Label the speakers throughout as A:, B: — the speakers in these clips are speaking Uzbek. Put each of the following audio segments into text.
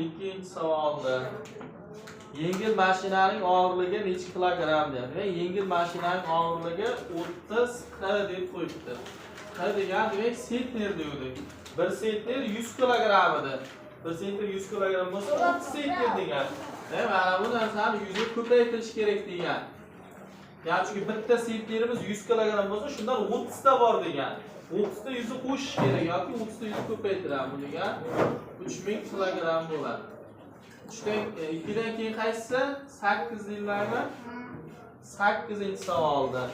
A: Ikkinchi savolda yengil mashinaning og'irligi necha kilogramm deyapti. Yengil mashinaning og'irligi 30 k deb qo'yibdi. K degan demak sentner degandik. 1 sentner 100 kilogramm edi. 1 sentner 100 kilogramm bo'lsa 30 sentner degan. Demak, mana bu narsani 100 ga ko'paytirish kerak degan. Ya'ni chunki bitta sentnerimiz 100 kilogramm bo'lsa, shundan 30 ta bor degan. 30 ta 100 ni qo'shish kerak yoki 30 ta 100 ni ko'paytiramiz degan 3000 kilogramm bo'ladi. 3dan 2dan keyin qaysisi? 8 deyiladi. 8-savolda.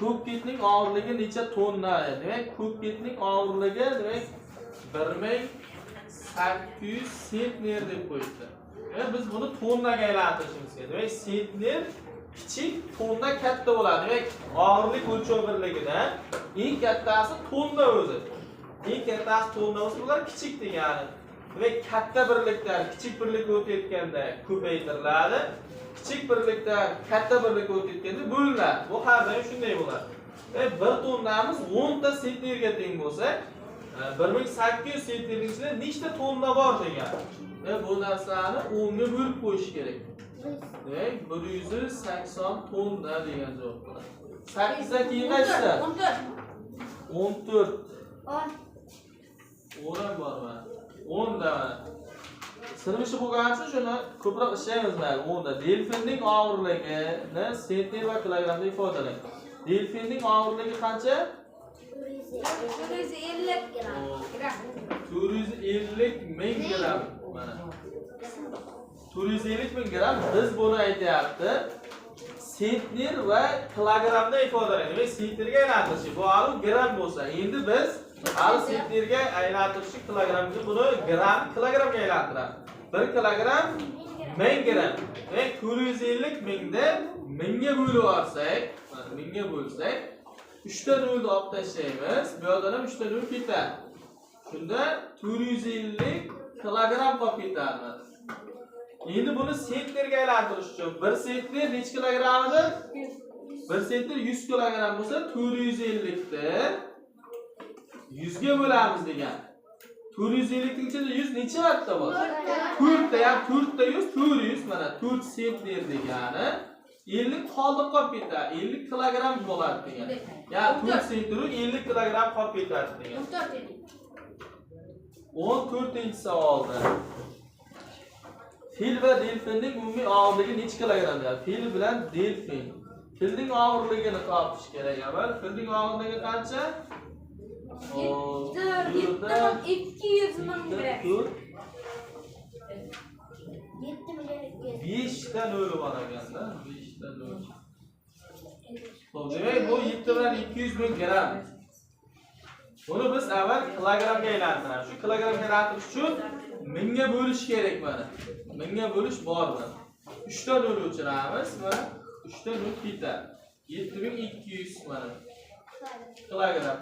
A: Ko'kketning og'irligi necha tonna? Demak, ko'kketning og'irligi demak 1800 sentner deb qo'yibdi. Demak, biz buni tonnaga aylantirishimiz kerak. Demak, sentner kichik, tonna katta bo'ladi. Demak, og'irlik o'lchov birligida eng kattasi tonna o'zi. Eng kattasi tonna bo'lsa, bular kichik degani. Demak, katta birlikdan kichik birlikka o'tayotganda ko'paytiriladi. Kichik birlikdan katta birlikka o'tayotganda bo'linadi. Bu har doim shunday bo'ladi. Demak, 1 tonnamiz 10 ta sentnerga teng bo'lsa, 1800 sentnerning ichida nechta tonna bor degan. Demak, bu narsani 10 ga bo'lib qo'yish kerak. Demak, 180 tonna degan javob bo'ladi. 8 dan keyin qaysi?
B: 14.
A: 14.
B: 10.
A: 10 ham bor mana. 10 da mana. Sinf ishi bo'lgani uchun shuni ko'proq ishlaymiz mayli. 10 da delfinning og'irligini sentner va kilogrammda ifodalang. Delfinning og'irligi qancha?
B: 450 gram.
A: 450 ming gram. Mana. 450 ming gram biz buni aytyapti. Sentner va kilogrammda ifodalang. Demak, sentnerga aylantirish. Bu hali gram bo'lsa, endi biz hali sentnerga aylantirishni kilogrammga, buni gram kilogrammga aylantiramiz. 1 kilogramm 1000 gram. Demak, 450 mingni 1000 ga bo'lib olsak, mana 1000 ga bo'lsak, 3 ta nolni olib tashlaymiz. Bu yoqdan ham 3 ta nol ketadi. Shunda 450 kilogramm qolib ketadi. Endi buni sentnerga aylantirish uchun 1 sentner necha kilogramm edi? 1 sentner 100 kilogramm bo'lsa, 450 ni 100 ga bo'lamiz degan. 450 ning ichida 100 necha marta bor? 4 ta, ya'ni 4 ta 100, 400, mana 4 sentner degani 50 qoldiq qolib ketadi. 50 kilogramm bo'ladi degan. Ya'ni 4 sentner 50 kilogramm qolib ketadi degan.
B: 14 dedik.
A: 14-savolda. Fil va delfinning umumiy og'irligi necha kilogramm deyapti. Fil bilan delfin. Filning og'irligini topish kerak avval. Filning og'irligi qancha?
B: 7200 ming gram.
A: 4
C: 7 million 200.
A: 5 ta noli bor ekanda. 5 ta nol. Xo'p, demak bu 7 bilan 200 ming gram. Buni biz avval kilogrammga aylantiramiz. Shu kilogrammga aylantirish uchun 1000 ga bo'lish kerak mana. 1000 ga bo'lish bor mana. 3 ta nol o'chiramiz va 3 ta nol ketadi. 7200 mana kilogramm.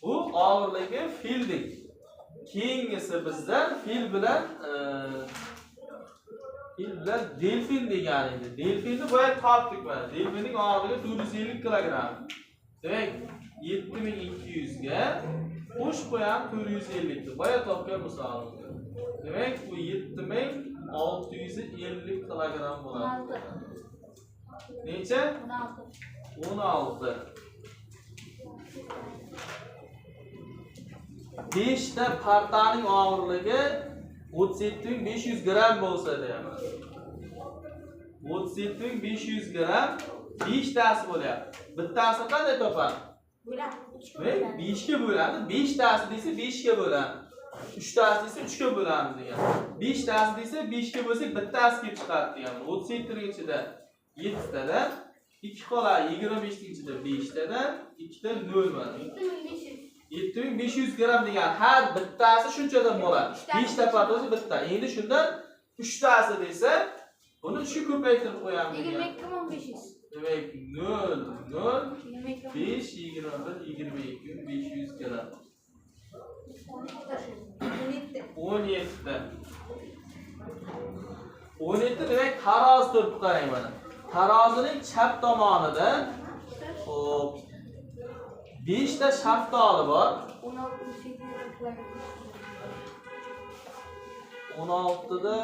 A: Bu og'irligi filning. Keyingisi bizdan fil bilan delfin degan edi. Delfinni boya topdik mana. Delfinning og'irligi 450 kilogramm. Demak, 7200 ga qo'shib qo'yamiz 450 ni. Boya topgan misolimizda. Demak, bu 7650 kilogramm bo'ladi.
B: 16.
A: Necha?
B: 16.
A: 16. 5 ta partaning og'irligi 37500 gram bo'lsa deyapti. 37500 gram 5 tasi bo'lyapti. Bittasini qanday topamiz?
B: Bo'ladi.
A: Demak, 5 ga bo'ladi. 5 tasi desa 5 ga bo'lamiz. 3 tasi desa 3 ga bo'lamiz degan. 5 tasi desa 5 ga bo'lsak bittasi kelib chiqadi degan. 37 ning ichida 7 tadan 2 qoladi. 25 ning ichida 5 tadan 2 ta 0 mana.
B: 7500.
A: 7500 gram degan har bittasi shunchadan bo'ladi. 5 ta partosi bitta. Endi shundan 3 tasi desa, buni shu ko'paytirib qo'yamiz degan.
B: 22500.
A: Demak, 0 0
B: 22
A: 5 21 22 500 gram.
B: 17.
A: 17. 17 demak tarozi turibdi qarang mana. Tarozining chap tomonida xo'p 5 ta shaftoli bor.
B: 16 kilogram.
A: 16da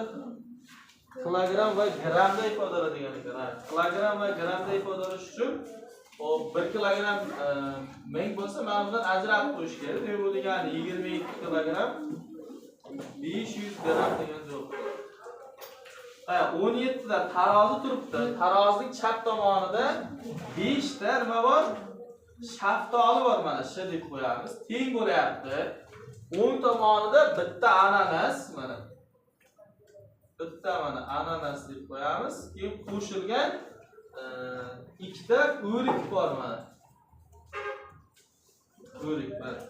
A: kilogram va grammda ifodalaydigan ekan. Kilogram va grammda ifodalash uchun o 1 kilogram 1000 bo'lsa, mana bundan ajratib qo'yish kerak. Demak, bu degani 22 kilogram 500 gramm degan javob. Ha, 17 da tarozi turibdi. Tarozining chap tomonida 5 ta nima bor? Shaftoli bor, mana sh deb qo'yamiz. Teng bo'lyapti. O'ng tomonida bitta ananas, mana. Bitta mana ananas deb qo'yamiz. Keyin qo'shilgan ikkita o'rik bor mana. O'rik mana.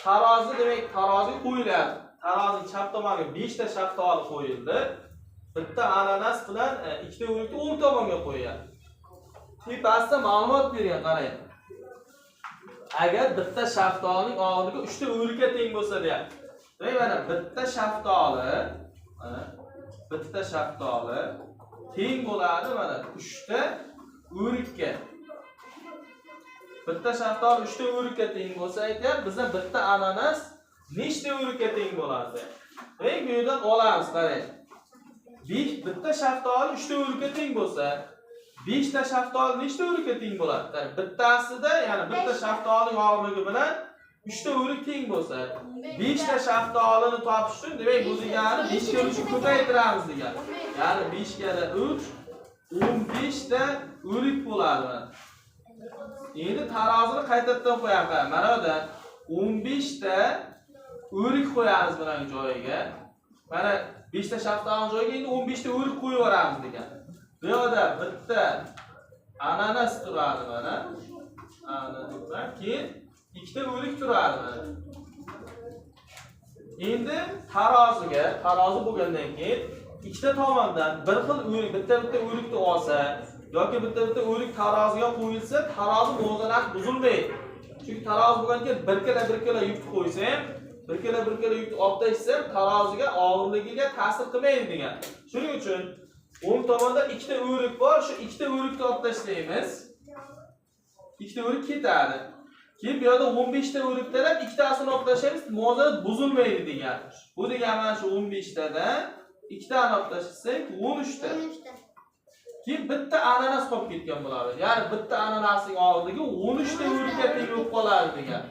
A: Tarozi, demak, tarozi qo'yilyapti. Tarozining chap tomoniga 5 ta shaftoli qo'yildi. Bitta ananas bilan ikkita o'rikni o'ng tomonga qo'yyapti. Tepasida ma'lumot bergan, qarang. Agar bitta shaftolining og'irligi 3 ta o'rikka teng bo'lsa deyapti. Demak, mana bitta shaftoli, mana bitta shaftoli teng bo'ladi mana 3 ta o'rikka. Bitta shaftoli 3 ta o'rikka teng bo'lsa aytyapti, bizda bitta ananas nechta o'rikka teng bo'ladi? Demak, bu yerdan olamiz, qarang. 5 bitta shaftoli 3 ta o'rikka teng bo'lsa, 5 ta shaftoli nechta o'rikka teng bo'ladi? Ya'ni bittasida, ya'ni bitta shaftolining og'irligi bilan 3 ta o'rik teng bo'lsa, 5 ta shaftolini topish uchun, demak, bu degani 5 ga 3 ko'paytiramiz degani. Ya'ni 5 ga 3 15 ta o'rik bo'ladi mana. Endi tarozini qaytadan qo'yamiz. Mana bu yerda 15 ta o'rik qo'yamiz mana joyiga. Mana 5 ta shaftolini joyiga endi 15 ta o'rik qo'yib yuboramiz degan. Bu yerda bitta ananas turadi mana. Ananas, keyin ikkita o'rik turadi mana. Endi taroziga, tarozi bo'lgandan keyin ikkita tomondan bir xil o'rik, bitta-bitta o'rikni olsa yoki bitta-bitta o'rik taroziga qo'yilsa, tarozi muvozanat buzilmaydi. Chunki tarozi bo'lgandan keyin bir kilo bir kilo yukni qo'ysa ham, bir kilo bir kilo yukni olib tashlasa ham taroziga og'irligiga ta'sir qilmaydi degan. Shuning uchun o'ng tomonda ikkita o'rik bor, shu ikkita o'rikni olib tashlaymiz. Ikkita o'rik ketadi. Keyin bu yerda 15 ta o'rikdan ham ikkitasini olib tashlaymiz, muvozanat buzilmaydi degan. Bu degani mana shu 15 tadan ikkitani olib tashlasak 13 ta.
C: 13 ta.
A: Keyin bitta ananas qolib ketgan bo'ladi. Ya'ni bitta ananasning og'irligi 13 ta o'rikka teng bo'lib qoladi degan.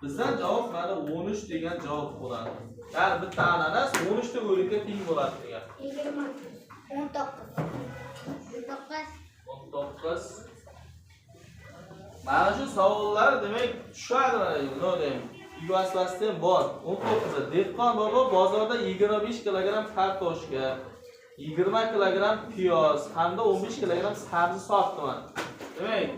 A: Bizdan javob mana 13 degan javob bo'ladi. Ya'ni bitta ananas 13 ta o'rikka teng bo'ladi degan.
C: 20. 19. 19.
A: 19. Mana shu savollar demak tushadi mana nima deyman. Uy ham bor. 19. Dehqon bobo bozorda 25 kilogram kartoshka, 20 kilogram piyoz hamda 15 kilogram sabzi sotdi mana. Demak,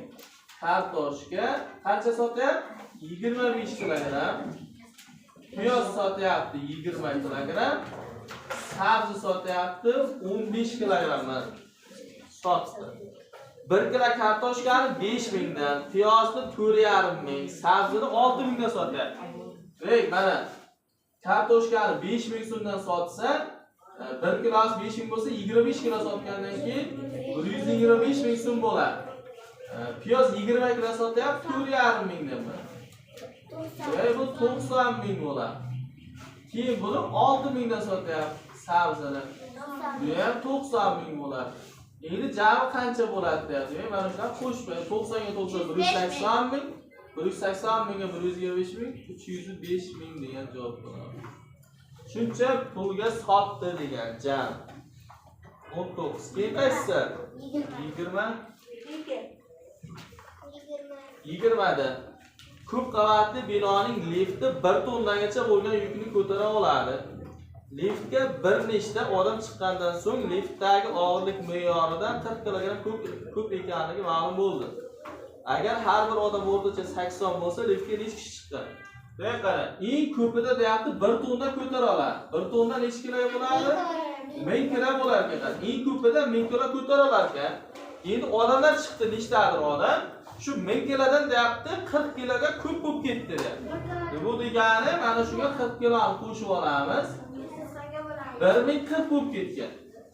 A: kartoshka qancha sotyapti? 25 kilogram. Piyoz sotyapti 20 kilogram. Sabzi sotyapti 15 kilogram mana. Sotdi. 1 kilo kartoshkani 5000 dan, piyozni 4,5 ming, sabzini 6000 dan sotyapti. Demak, mana kartoshkani 5000 so'mdan sotsa, 1 kilosi 5000 bo'lsa, 25 kilo sotgandan keyin 125 ming so'm bo'ladi. Piyoz 20 kilo sotyapti 4,5 mingdan. Demak, bu 90 ming bo'ladi. Keyin buni 6000 dan sotyapti sabzini. Bu ham 90 ming bo'ladi. Endi jami qancha bo'ladi deyapti. Demak, mana shular qo'shib 90 ga 90 180 ming, 180 mingga 125 ming, 305 ming degan javob bo'ladi. Shuncha pulga sotdi degan jam. 19. Keyin qaysisi?
C: 20.
A: 20.
C: 20.
A: 20 da ko'p qavatli binoning lifti 1 tonnagacha bo'lgan yukni ko'tara oladi. Liftga bir nechta odam chiqqandan so'ng liftdagi og'irlik me'yoridan 40 kilogramm ko'p ekanligi ma'lum bo'ldi. Agar har bir odam o'rtacha 80 bo'lsa, liftga necha kishi chiqqan? Demak, qarang, eng ko'pida deyapti 1 tonna ko'tara oladi. 1 tonna necha kilo bo'ladi? 1000 kilo bo'lar ekan. Eng ko'pida 1000 kilo ko'tara olar ekan. Endi odamlar chiqdi, nechtadir odam. Shu 1000 kilodan deyapti 40 kiloga ko'p bo'lib ketdi deyapti. Bu degani mana shunga 40 kiloni qo'shib olamiz. 1040 bo'lib ketgan.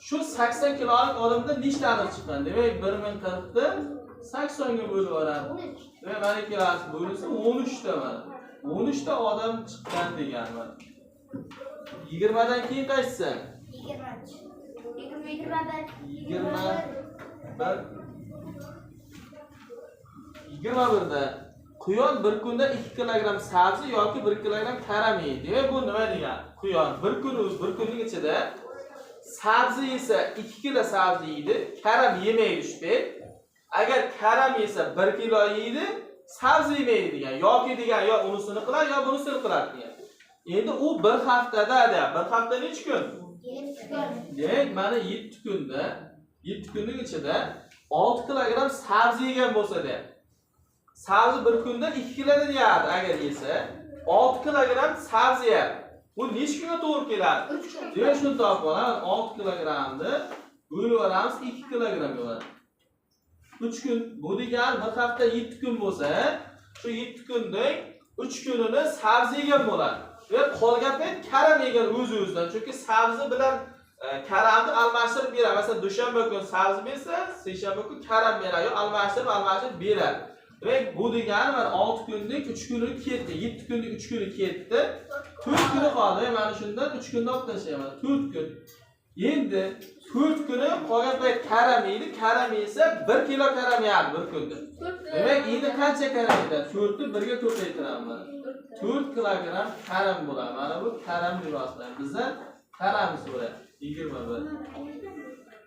A: Shu 80 kilolik odamda nechtadir chiqqan? Demak, 1040 ni 80 ga bo'lib yuboramiz. Demak, mana ikkalasi bo'linsa 13 ta mana. 13 ta odam chiqqan degani mana. 20 dan keyin qaysisi?
C: 23. 21.
A: 21. 21da quyon bir kunda 2 kilogram sabzi yoki 1 kilogram karam yeydi. Demak, bu nima degani? Quyon bir kun o'z bir kunning ichida sabzi yesa 2 kilo sabzi yeydi, karam yemaydi shu payt. Agar karam yesa 1 kilo yeydi, sabzi yemaydi degan. Yoki degan yo unisini qiladi, yo bunisini qiladi degan. Endi u bir haftada deyapti. Bir hafta necha kun?
C: 7 kun.
A: Demak, mana 7 kunda, 7 kunning ichida 6 kilogram sabzi yegan bo'lsa deyapti. Sabzi bir kunda 2 kilodan yerdi agar yesa, 6 kilogram sabzi yerdi. Bu necha kunga to'g'ri keladi?
B: 3 kun.
A: Demak, shuni topib olamiz. 6 kilogramni bo'lib yuboramiz 2 kilogramga bo'ladi. 3 kun. Bu degani bir hafta 7 kun bo'lsa, shu 7 kunning 3 kunini sabzi yegan bo'ladi. Va qolgan payt karam yegan o'z-o'zidan. Chunki sabzi bilan karamni almashtirib beradi. Masalan, dushanba kun sabzi bersa, seshanba kun karam beradi. Yo almashtirib beradi. Demak, bu degani mana 6 kunlik 3 kuni ketdi, 7 kunlik 3 kuni ketdi. 4 kuni qoldi. Mana shundan 3 kunni olib tashlayman. 4 kun. Endi 4 kuni qolgan payt karam yeydi. Karam yesa 1 kilo karam yerdi bir kunda. Demak, endi qancha karam yeydi? 4 ni 1 ga ko'paytiraman. 4 kilogram karam bo'ladi. Mana bu karam liboslar. Bizdan karam so'rayapti. 21.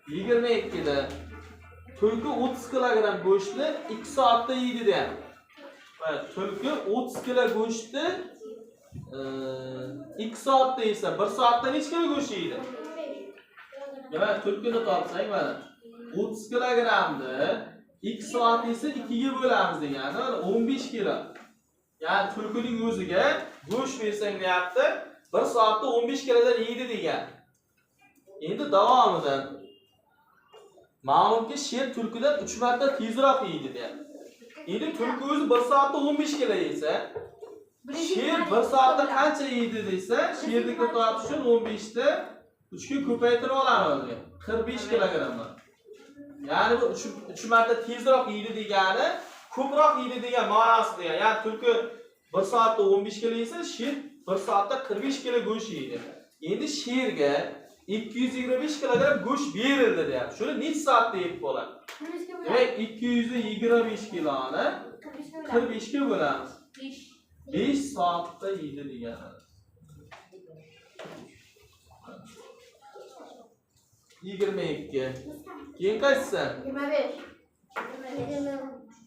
A: 22da tulki 30 kilogram go'shtni 2 soatda yeydi deyapti. Mana tulki 30 kilo go'shtni 2 soatda yesa, 1 soatda necha kilo go'sht yeydi? Demak, tulkini topsak mana 30 kilogramni 2 soat yesa 2 ga bo'lamiz degani, mana 15 kilo. Ya'ni tulkining o'ziga go'sht bersang deyapti, 1 soatda 15 kilodan yeydi degan. Endi davomidan ma'lumki sher tulkidan 3 marta tezroq yeydi deyapti. Endi tulki o'zi 1 soatda 15 kilo yesa, sher 1 soatda qancha yeydi desa, sherniki topish uchun 15 ni 3 ga ko'paytirib olamiz. 45 kilogram. Ya'ni bu 3 marta tezroq yeydi degani, ko'proq yeydi degan ma'nosi degan. Ya'ni tulki 1 soatda 15 kilo yesa, sher 1 soatda 45 kilo go'sht yeydi. Endi sherga 225 kilogram go'sht berildi deyapti. Shuni necha soatda yeb bo'ladi? Demak, 225 kiloni 45 ga bo'lamiz. 5 soatda yeydi degani. 22. Keyin qaysisi?
B: 25.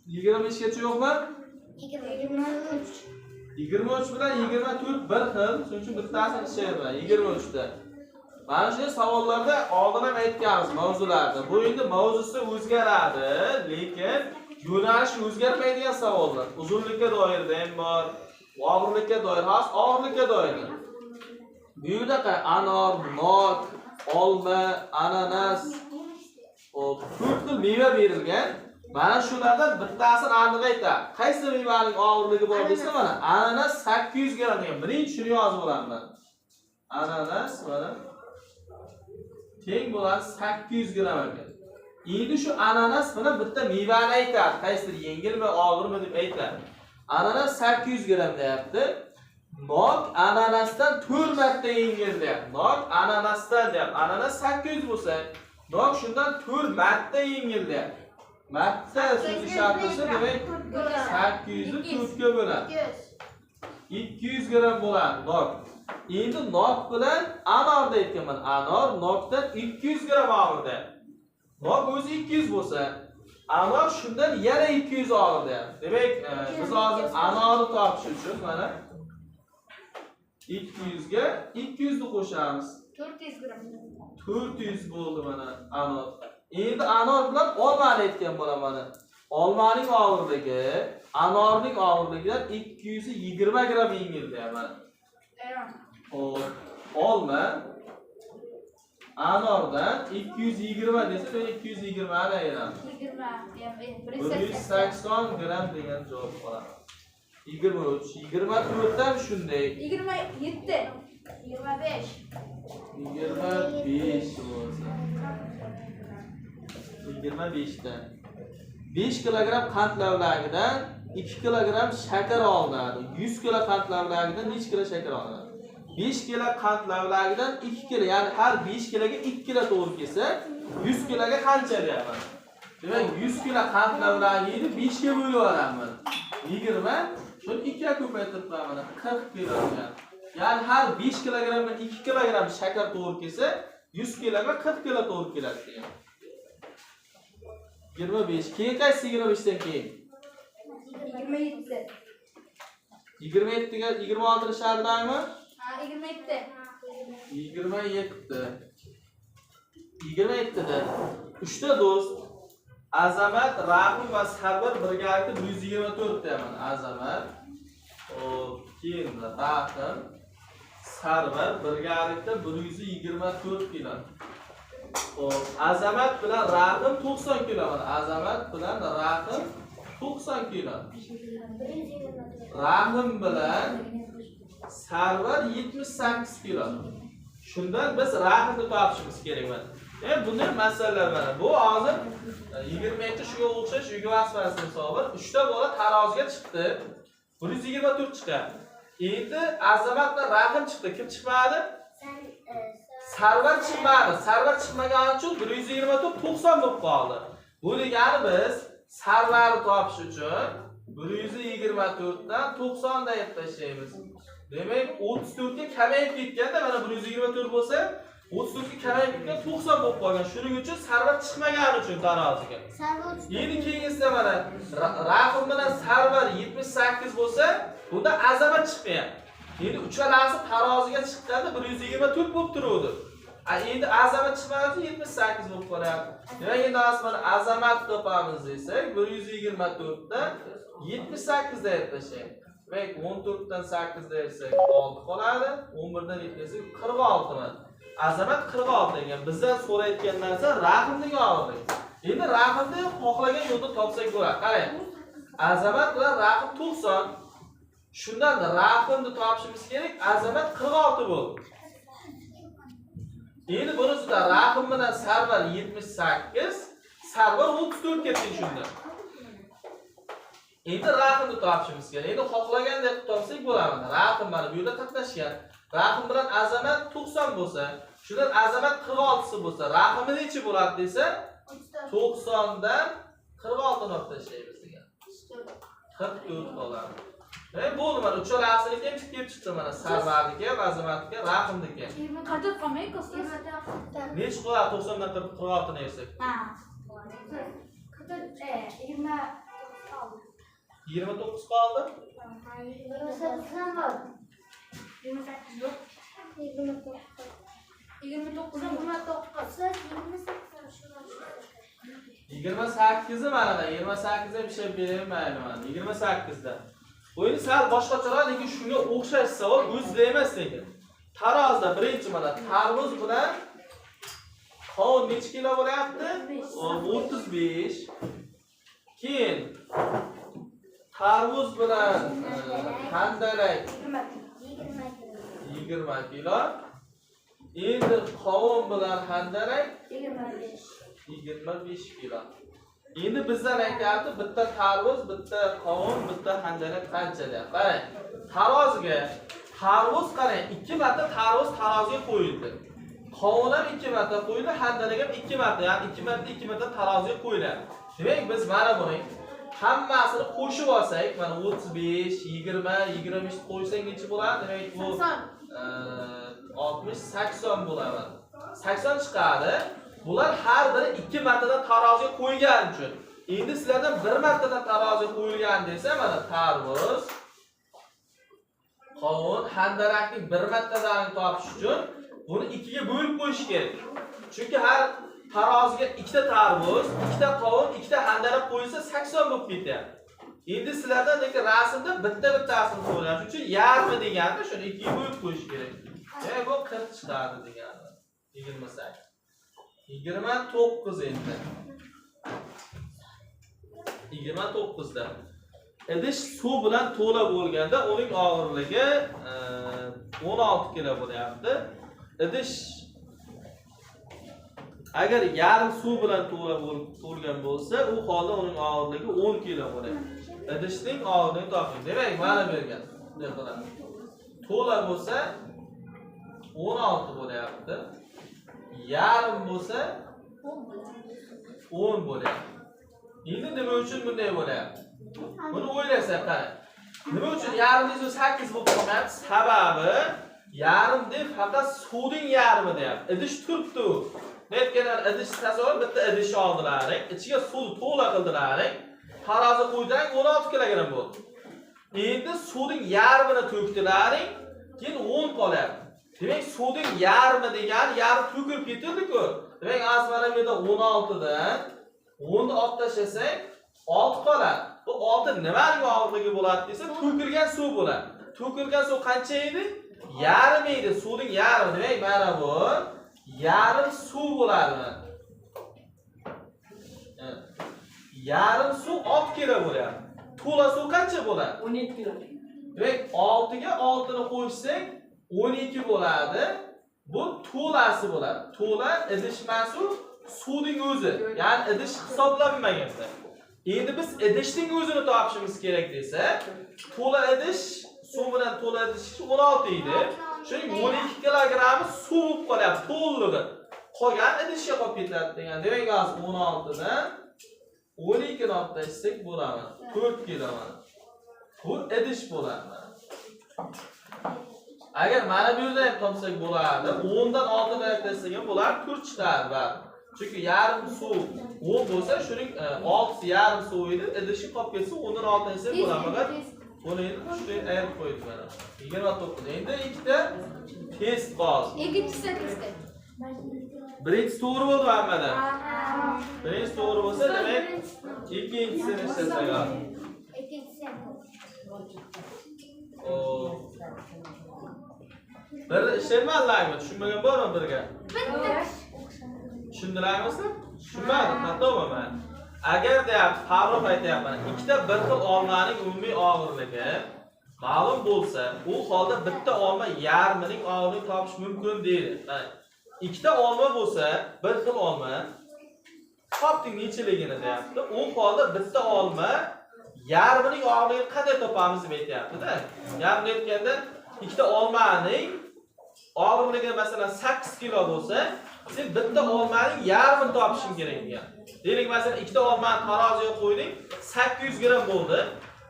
A: 25 gacha yo'qmi?
C: 23.
A: 23 bilan 24 bir xil, shuning uchun bittasini ishlayman. 23 da. Mana shu savollarda oldin ham aytganmiz mavzularda. Bu endi mavzusi o'zgaradi, lekin yo'nalishi o'zgarmaydigan savollar. Uzunlikka doirda ham bor, og'irlikka doir, xos og'irlikka doir. Bu yerda anor, nok, olma, ananas, hop, 4 xil meva berilgan. Mana shulardan bittasini aniq aytadi. Qaysi mevaning og'irligi bor desa, mana ananas 800 gramm degan. Birinchi shuni yozib olaman. Ananas mana teng bo'ladi 800 gramm ekan. Endi shu ananas bilan bitta mevani aytadi. Qaysidir yengilmi, og'irmi deb aytadi. Ananas 800 gramm deyapti. Nok ananasdan 4 marta yengil deyapti. Nok ananasdan deyapti. Ananas 800 bo'lsa, nok shundan 4 marta yengil deyapti. Marta so'zi ishlatilishi demak 800 ni 4 ga bo'ladi. 200 gramm bo'ladi nok. Endi nok bilan anorda aytganman. Anor nokdan 200 gramm og'ir deyapti. Nok o'zi 200 bo'lsa, anor shundan yana 200 og'ir deyapti. Demak, biz hozir anorni topish uchun mana 200 ga 200 ni qo'shamiz.
B: 400 gramm.
A: 400 bo'ldi mana anor. Endi anor bilan olmani aytgan bo'laman mana. Olmaning og'irligi anorning og'irligidan 220 gramm yengil deyapman. Xo'p, olma anordan 220 desa, men 220 ni ayiramiz.
B: 20,
A: 180 gramm degan javob qoladi. 23, 24 dan shunday.
B: 27, 25.
A: 25 bo'lsa. 25 dan 5 kilogram qand lavlagidan 2 kilogram shakar olinadi. 100 kilo qand lavlagidan necha kilo shakar olinadi? 5 kilo qand lavlagidan 2 kilo, ya'ni har 5 kiloga 2 kilo to'g'ri kelsa, 100 kiloga qancha deyapman. Demak, 100 kilo qand lavlagini 5 ga bo'lib yuboraman. 20, shuni 2 ga ko'paytirib qo'yaman, 40 kilo degan. Ya'ni har 5 kilogrammga 2 kilogramm shakar to'g'ri kelsa, 100 kiloga 40 kilo to'g'ri keladi degan. 25. Keyin qaysi 25 dan keyin?
B: 27.
A: 27 ga 26 ni shartdami?
B: Ha, 27.
A: 27. 27 da 3 ta do'st Azamat, Rahim va Sarvar birgalikda 124 deyman. Azamat, hop, keyin Rahim, Sarvar birgalikda 124 kilo. Hop, Azamat bilan Rahim 90 kilo. Azamat bilan Rahim 90 kilo. Rahim bilan Sarvar 78 kilo. Shundan biz Rahimni topishimiz kerak mana. Bunday masalalar mana. Bu hozir 27 shunga o'xshash uyga vazifasi hisobi. 3 ta bola taroziga chiqdi. 124 chiqyapti. Endi Azamat bilan Rahim chiqdi. Kim chiqmadi? Sarvar chiqmadi. Sarvar chiqmagani uchun 124 90 bo'lib qoldi. Bu degani biz Sarvarni topish uchun 124 dan 90 da tashlaymiz. Demak, 34 ga kamayib ketganda, mana 124 bo'lsa, 34 ga kamayib ketgan 90 bo'lib qolgan. Shuning uchun Sarvar chiqmagani uchun taroziga. Endi keyingisida mana Rahim bilan Sarvar 78 bo'lsa, bunda Azamat chiqmayapti. Endi uchalasi taroziga chiqqanda 124 bo'lib turuvdi. Endi Azamat chiqmagani uchun 78 bo'lib qolyapti. Demak, endi hozir mana Azamat topamiz desak, 124 dan 78 da tashlaymiz. Demak, 14 dan 8 da bersak 6 qoladi, 11 dan 7 bersak 46 mana. Azamat 46 ekan. Bizdan so'rayotgan narsa Rahimning og'irligi. Endi Rahimni xohlagan yo'lda topsak bo'ladi. Qarang. Azamat bilan Rahim 90. Shundan Rahimni topishimiz kerak. Azamat 46 bo'ldi. Endi bunisida Rahim bilan Sarvar 78, Sarvar 34 ketdi shundan. Endi Rahimni topishimiz kerak. Endi xohlagandek qilib topsak bo'ladi. Rahim mana bu yerda qatnashgan. Rahim bilan Azamat 90 bo'lsa, shundan Azamat 46 bo'lsa, Rahimni nechi bo'ladi desa, 90 dan 46 ni olib tashlaymiz degan. 44 qoladi. Bo'ldi mana uchalasинiki ham kelib chiqdi mana Sarvarniki ham, Azamatniki, Rahimniki ham.
B: 24 qolmay ko'rsiz.
A: Nechi qoladi 90 dan 46 ni bersak?
B: Ha. 20
A: 29 qoldi.
B: 28 yo'q. 29. 29.
A: 28 mana 28 da bir şey bermayman mana 28 da. Bu endi sal boshqacharoq, lekin shunga o'xshash savol o'zida emas lekin. Tarozida birinchi mana tarvuz bilan qovun necha kilo bo'lyapti? 35. Keyin tarvuz bilan handalak 20 kilo. Endi qovun bilan handalak 25 kilo. Endi bizdan aytyapti, bitta tarvuz, bitta qovun, bitta handalak qancha deyapti. Qarang, taroziga tarvuz qarang, 2 marta tarvuz taroziga qo'yildi. Qovun ham 2 marta qo'yildi, handalak ham 2 marta, ya'ni 2 marta 2 marta taroziga qo'yiladi. Demak, biz mana buning hammasini qo'shib olsak, mana 35, 20, 25 qo'ysak necha bo'ladi? Demak, bu 60, 80 bo'ladi. 80 chiqadi. Bular har biri 2 martadan taroziga qo'yilgani uchun. Endi sizlardan 1 martadan taroziga qo'yilgan desa, mana tarvuz, qovun, handalakning 1 martadan topish uchun buni 2 ga bo'lib qo'yish kerak. Chunki har taroziga 2 ta tarvuz, 2 ta qovun, 2 ta handalak qo'yilsa 80 bo'lib ketyapti. Endi sizlardan lekin rasmda bitta-bittasini so'rayapti. Shuning uchun yarmi deganda shuni 2 ga bo'lib qo'yish kerak. Demak, bu 40 chiqadi degani. 28. 29 endi. 29 da idish suv bilan to'la bo'lganda uning og'irligi 16 kilo bo'lyapti. Idish agar yarim suv bilan to'la to'lgan bo'lsa, u holda uning og'irligi 10 kilo bo'ladi. Idishning og'irligini toping. Demak, mana bergan. Bunday qilamiz. To'la bo'lsa 16 bo'lyapti. Yarim bo'lsa 10 bo'lyapti. Endi nima uchun bunday bo'lyapti? Buni o'ylasak qarang. Nima uchun yarim desa 8 bo'lib qolmayapti? Sababi yarim deb faqat suvning yarmi deyapti. Idish turibdi u. Netganlar idish tasavvur bitta idish oldilaring, ichiga suv to'la qildilaring. Tarozi qo'ydilaring 16 kilogramm bo'ldi. Endi suvning yarmini to'kdilaring, keyin 10 qolyapti. Demak, suvning yarmi degani yarim to'kilib ketildi-ku. Demak, az mana bu yerda 16 dan 10 ni olib tashlasak 6 qoladi. Bu 6 nimaning og'irligi bo'ladi desa, to'kilgan suv bo'ladi. To'kilgan suv qancha edi? Yarim edi, suvning yarmi. Demak, mana bu yarim suv bo'ladi. Yarim suv 6 kilo bo'lyapti. To'la suv qancha bo'ladi?
D: 12 kilo.
A: Demak, 6 ga 6 ni qo'shsak 12 bo'ladi. Bu to'lasi bo'ladi. To'la idish emas u, suvning o'zi. Ya'ni idish hisoblanmaganda. Endi biz idishning o'zini topishimiz kerak desa, to'la idish suv bilan to'la idish 16 edi. Shuning 12 kilogrammi suv bo'lib qolyapti, to'lig'i. Qolgan idishga qolib ketadi degan. Demak, hozir 16 dan 12 ni olib tashlasak bo'ladi. 4 kilo mana. Bu idish bo'ladi mana. Agar mana bu yerda ham topsak bo'ladi. 10 dan 6 ni tashlasak ham bo'ladi, 4 chiqadi baribir. Chunki yarim suv 10 bo'lsa, shuning 6 yarim suv edi, idishi qolib ketsa 10 dan 6 tashlasak bo'ladi. Faqat buni endi shunday ayirib qo'ydik mana. 29. Endi ikkita test qoldi.
B: Ikkinchisi test.
A: Birinchisi to'g'ri bo'ldi hammada. Birinchisi to'g'ri bo'lsa, demak ikkinchisini ishlasak bo'ladi.
C: Ikkinchisi.
A: Bir ishlamadinglarmi? Tushunmagan bormi birga?
B: Bitta.
A: Tushundilarmi sizlar? Tushunmadim, xatomi man? Agar deyapti, Farruh aytyapman, ikkita bir xil olmaning umumiy og'irligi ma'lum bo'lsa, u holda bitta olma yarmining og'irligini topish mumkin deydi. Mana ikkita olma bo'lsa, bir xil olma topding nechiligini deyapti. U holda bitta olma yarmining og'irligini qanday topamiz deb aytyapti-da. Yarmini aytganda ikkita olmaning og'irligi masalan 8 kilo bo'lsa, sen bitta olmaning yarmini topishing kerak degan. Deylik, masalan ikkita olmani taroziga qo'yding, 800 gramm bo'ldi.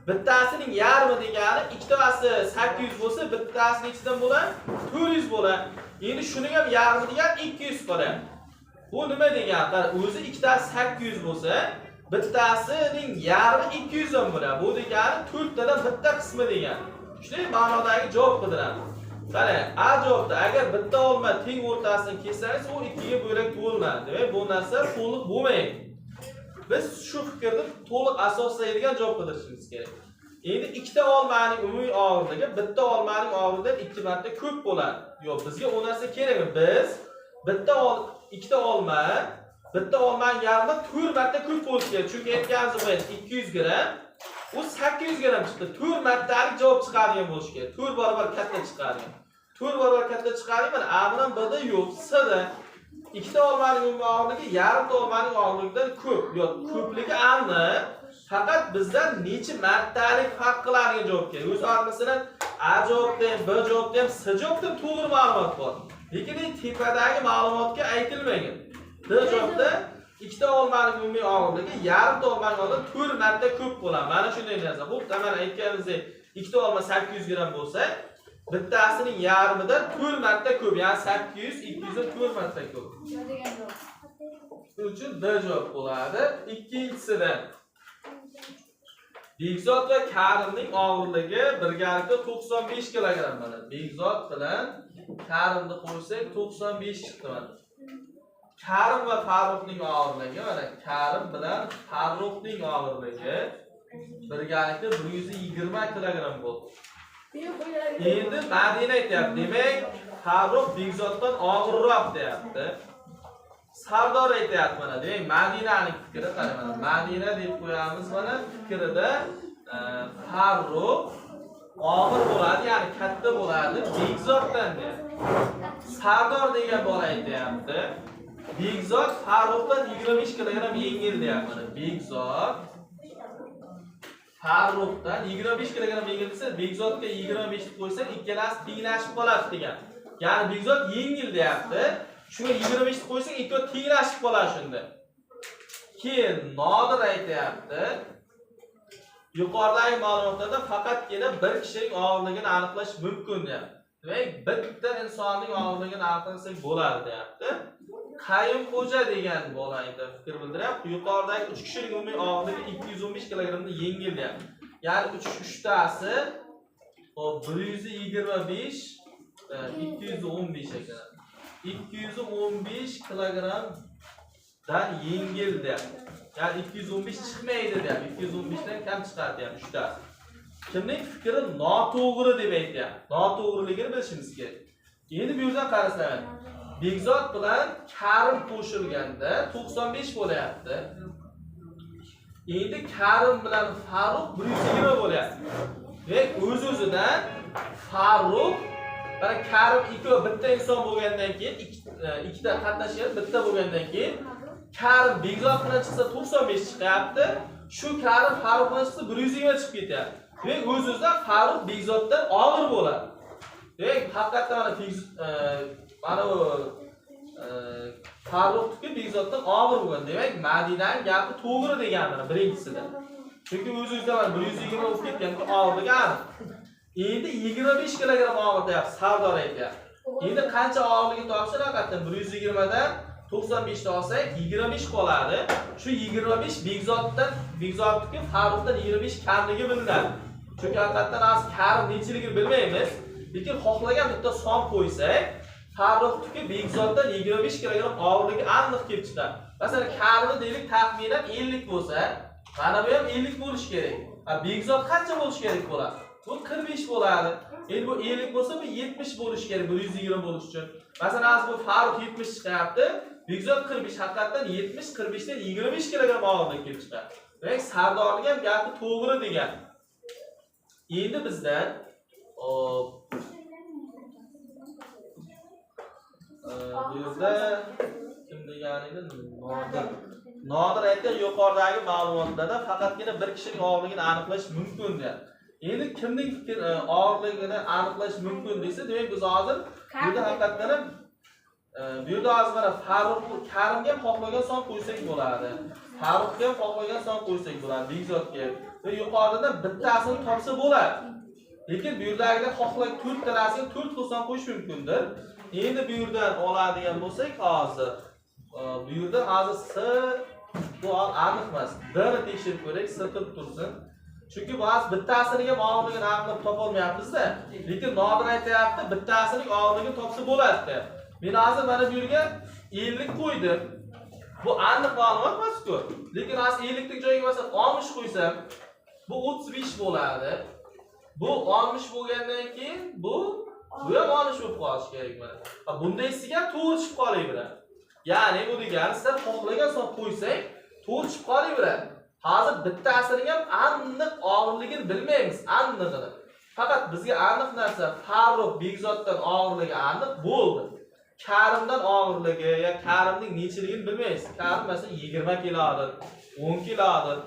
A: Bittasining yarmi degani ikkitasi 800 bo'lsa, bittasi nechidan bo'ladi? 400 bo'ladi. Endi shuning ham yarmi degan 200 qoladi. Bu nima degani? Qara, o'zi ikkitasi 800 bo'lsa, bittasining yarmi 200 ham bo'ladi. Bu degani 4 tadan bitta qismi degani. Shunday ma'nodagi javob qidiramiz. Qara, A javobda agar bitta olma teng o'rtasini kessangiz, u 2 ga bo'lak bo'linadi. Demak, bu narsa to'liq bo'lmaydi. Biz shu fikrni to'liq asoslaydigan javob qidirishimiz kerak. Endi ikkita olmaning umumiy og'irligi bitta olmaning og'irligidan 2 marta ko'p bo'ladi. Yo'q, bizga u narsa kerak. Biz ikkita olma, bitta olmaning yarmidan 4 marta ko'p bo'lishi kerak. Chunki aytganimiz 200 gramm, u 800 gramm chiqdi. 4 martalik javob chiqadigan bo'lishi kerak. 4 barobar katta chiqadigan. 4 barobar katta chiqadigan mana A bilan B da yo'q, C da ikkita olmaning umumiy og'irligi yarimta olmaning og'irligidan ko'p. Yo'q, ko'pligi aniq. Faqat bizdan necha martalik farq qiladigan javob kerak. O'zi masalan A javobda ham, B javobda ham, C javobda ham to'g'ri ma'lumot bor. Lekin tepadagi ma'lumotga aytilmagan. D javobda ikkita olmaning umumiy og'irligi yarimta olmaning og'irligidan 4 marta ko'p bo'ladi. Mana shunday narsa. Xuddi mana aytganimizdek, ikkita olma 800 gramm bo'lsa, bittasining yarmidan 4 marta ko'p, ya'ni 800 200 dan 4 marta ko'p. Shuning uchun D javob bo'ladi. Ikkinchisidan Bekzod va Karimning og'irligi birgalikda 95 kilogramm mana. Bekzod bilan Karimni qo'shsak 95 chiqdi mana. Karim va Farruhning og'irligi mana Karim bilan Farruhning og'irligi birgalikda 120 kilogramm bo'ldi. Endi Madina aytyapti, demak Farruh Bekzoddan og'irroq deyapti. Sardor aytyapti mana, demak Madinaning fikri qara mana. Madina deb qo'yamiz mana fikrida Farruh og'ir bo'ladi, ya'ni katta bo'ladi Bekzoddan deyapti. Sardor degan bola aytyapti. Bekzod Farruhdan 25 kilogramm yengil deyapti mana. Bekzod Farruhdan 25 kilogramm yengil desa, Bekzodga 25 deb qo'ysak, ikkalasi tenglashib qoladi degan. Ya'ni Bekzod yengil deyapti. Shunga 25 ni qo'ysak, ikkovi tenglashib qoladi shunda. Keyin Nodir aytyapti. Yuqoridagi ma'lumotlarda faqatgina bir kishining og'irligini aniqlash mumkin deyapti. Demak, bitta insonning og'irligini aniqlasak bo'ladi deyapti. Qayimxo'ja degan bola endi fikr bildiryapti. Yuqoridagi 3 kishining umumiy og'irligi 215 kilogrammdan yengil deyapti. Ya'ni 3 tasi hop 125, 215 ekan. 215 kilogrammdan yengil deyapti. Ya'ni 215 chiqmaydi deyapti. 215 dan kam chiqadi deyapti uchtasi. Kimning fikri noto'g'ri deb aytyapti. Noto'g'riligini bilishimiz kerak. Endi bu yerdan qarasam, Bekzod bilan Karim qo'shilganda 95 bo'lyapti. Endi Karim bilan Farruh 120 bo'lyapti. Demak, o'z-o'zidan Farruh mana Karim ikkovi bitta inson bo'lgandan keyin ikkita qatnashgan bitta bo'lgandan keyin Karim Bekzod bilan chiqsa 95 chiqyapti. Shu Karim Farruh bilan chiqsa 120 chiqib ketyapti. Demak, o'z-o'zidan Farruh Bekzoddan og'ir bo'ladi. Demak, haqiqatdan mana mana bu Farruhniki Bekzoddan og'ir bo'lgan. Demak, Madinaning gapi to'g'ri degan mana birinchisida. Chunki o'z-o'zidan mana 120 bo'lib ketganda og'irligi aniq. Endi 25 kilogramm og'ir deyapti, Sardor aytyapti. Endi qancha og'irligini topsa, haqiqatdan 120 dan 95 ni olsak, 25 qoladi. Shu 25 Bekzoddan, Bekzodniki Farruhdan 25 kamligi bilinadi. Chunki haqiqatdan hozir Karim nechiligini bilmaymiz. Lekin xohlagan bitta son qo'ysak, Farruhniki Bekzoddan 25 kilogramm og'irligi aniq kelib chiqadi. Masalan, Karimni deylik taxminan 50 bo'lsa, mana bu ham 50 bo'lishi kerak. Ha, Bekzod qancha bo'lishi kerak bo'ladi? Bu 45 bo'ladi. Endi bu 50 bo'lsa, bu 70 bo'lishi kerak, 120 bo'lishi uchun. Masalan, hozir bu Farruh 70 chiqyapti. Bekzod 45, haqiqatdan 70 45 dan 25 kilogramm og'irlik kelib chiqadi. Demak, Sardorning ham gapi to'g'ri degan. Endi bizdan hop, bu yerda kim degan edi? Nodir. Nodir aytgan yuqoridagi ma'lumotlarda faqatgina bir kishining og'irligini aniqlash mumkin deyapti. Endi kimning fikr og'irligini aniqlash mumkin desa, demak biz hozir bu yerda haqiqatdan ham bu yerda hozir mana Farruh Karimga ham xohlagan son qo'ysak bo'ladi. Farruhga ham xohlagan son qo'ysak bo'ladi, Bekzodga ham. Va yuqoridan bittasini topsa bo'ladi. Lekin bu yerdagilar xohlagan to'rttalasiga to'rt xil son qo'yish mumkindir. Endi bu yerdan oladigan bo'lsak hozir bu yerda hozir S bu aniq emas. D ni tekshirib ko'raylik, S turib tursin. Chunki bu hozir bittasini ham og'irligini aniqlab topolmayapmiz-da. Lekin Nodir aytyapti, bittasining og'irligini topsa bo'ladi deyapti. Men hozir mana bu yerga 50 qo'ydim. Bu aniq ma'lumot emas-ku. Lekin hozir 50 ning joyiga masalan 60 qo'ysam, bu 35 bo'ladi. Bu 60 bo'lgandan keyin bu ham 60 bo'lib qolishi kerak mana. Ha, bundaysiga ham to'g'ri chiqib qolaveradi. Ya'ni bu degani sizlar xohlagan son qo'ysak, to'g'ri chiqib qolaveradi. Hozir bittasining ham aniq og'irligini bilmaymiz, aniqini. Faqat bizga aniq narsa Farruh Bekzoddan og'irligi aniq bo'ldi. Karimdan og'irligi yo Karimning nechiligini bilmaysiz. Karim masalan 20 kilodir, 10 kilodir.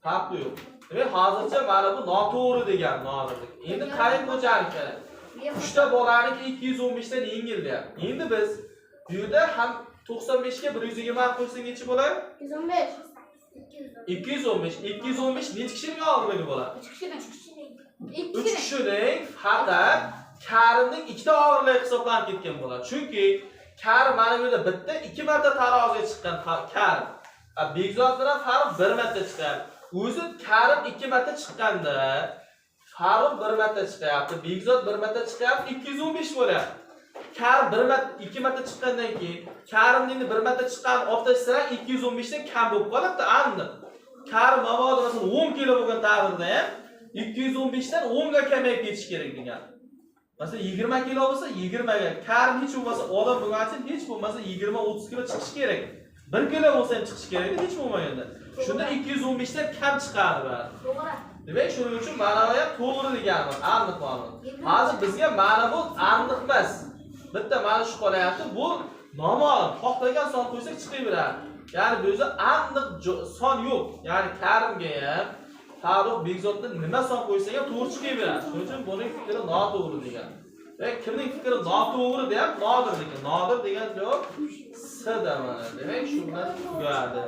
A: Farqi yo'q. Demak, hozircha mana bu noto'g'ri degan nodirlik. Endi Qayimxo'janiki uchta bolaniki 215 dan yengil deyapti. Endi biz bu yerda ham 95 ga 120 qo'ysak necha bo'ladi?
B: 115.
A: 215. 215 necha kishining og'irligi bo'ladi?
B: 3 kishining.
A: 3 kishining, faqat Karimning ikkita og'irligi hisoblanib ketgan bo'ladi. Chunki Karim mana bu yerda bitta, ikki marta taroziga chiqqan Karim. A Bekzod bilan Farruh bir marta chiqyapti. O'zi Karim ikki marta chiqqanda Farruh bir marta chiqyapti, Bekzod bir marta chiqyapti, 215 bo'lyapti. Karim bir marta, ikki marta chiqqandan keyin Karimning endi bir marta chiqqan olib tashlasalar 215 dan kam bo'lib qoladi aniq. Karim mabodo masalan 10 kilo bo'lgan taqdirda ham 215 dan 10 ga kamayib ketishi kerak degan. Masalan 20 kilo bo'lsa 20 ga. Karim hech bo'lmasa odam bo'lgani uchun hech bo'lmasa 20-30 kilo chiqishi kerak. 1 kilo bo'lsa ham chiqishi kerak hech bo'lmaganda. Shunda 215 dan kam chiqadi baribir.
B: To'g'ri.
A: Demak, shuning uchun mana bu ham to'g'ri deganimiz, aniq ma'lum. Hozir bizga mana bu aniq emas. Bitta mana shu qolyapti, bu noma'lum. Xohlagan son qo'ysak chiqaveradi. Ya'ni bu yerda aniq son yo'q. Ya'ni Karimga ham Farruh Bekzodga nima son qo'ysak ham to'g'ri chiqaveradi. Shuning uchun buning fikri noto'g'ri degan. Demak, kimning fikri noto'g'ri deyapti? Nodirniki. Nodir degan javob S da mana. Demak, shu bilan tugadi.